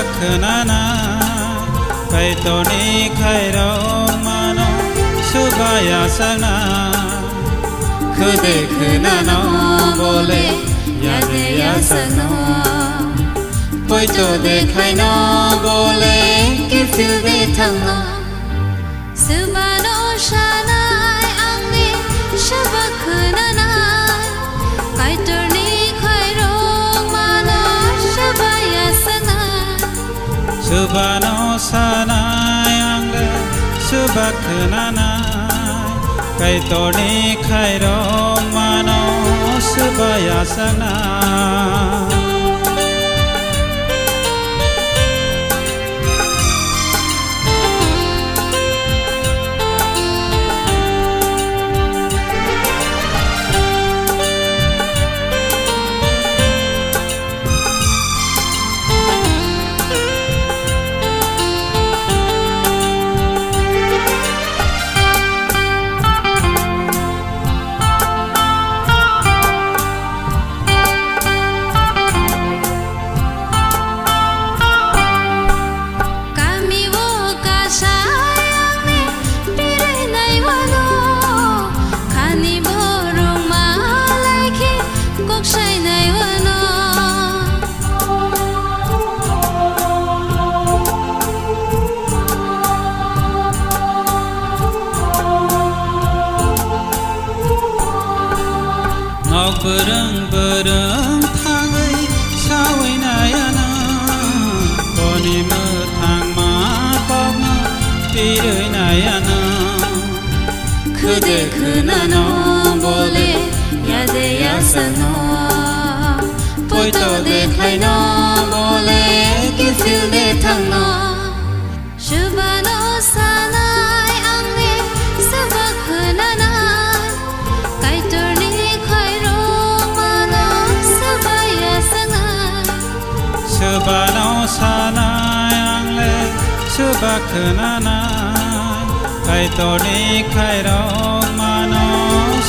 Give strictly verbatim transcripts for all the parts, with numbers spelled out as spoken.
Khwnana, Kaitorni khairokmano swbai asakna. Khwde khwnano bole yade yasakno. Poito de khaino bole kiphil de thangno. Swbano sanai angni swba khwnanai, Kaitorni khairokmano swbai asaknai. Swbano sanai angle swba khwnanai, Kaitorni khairokmano swbai asaknai. Kami o kasa ayangni birwi nai wano, khani borok malai khe kok sai nai wano. Nok bwrwng bwrwng thangwi sawi nai ano, boni mwthangma kokno pirwi nai ano. Khwde khwnano bole yade yasano, poito de khaino bole kiphil de thangno. Swbano sanai angni swba khwnanai, Kaitorni khairokmano swbai asaknai. Swbano sanai angle swba khwnanai, Kaitorni khairokmano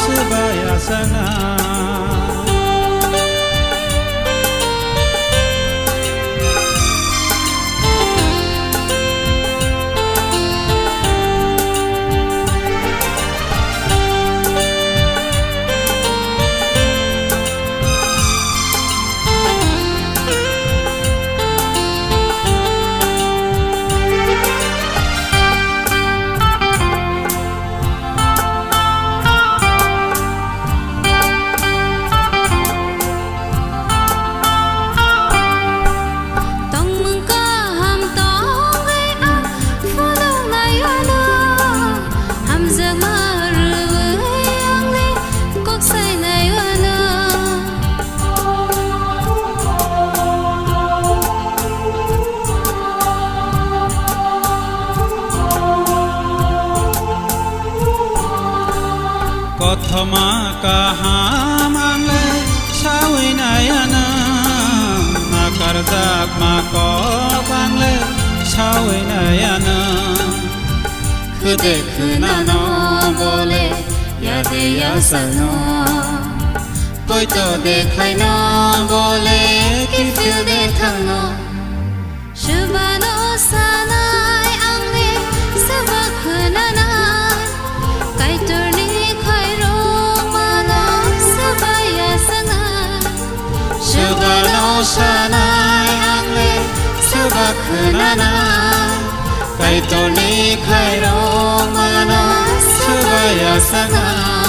swbai asaknai. Tongmung kaham tongwi ang phunuknai wano, hamjakma rwui angni kok sainai wano. Kothoma kaham angle sawi nai ano, nakarjakma kok angle sawi nai ano. Khwde khwnano bole yade yasano, poito de khaino bole kiphil de thangno. Swbano sanai angni swba khwnanai, Kaitorni khairokmano swbai asaknai. Swbano sanai angni swba khwnanai, Kaitorni khairokmano swbai asaknai.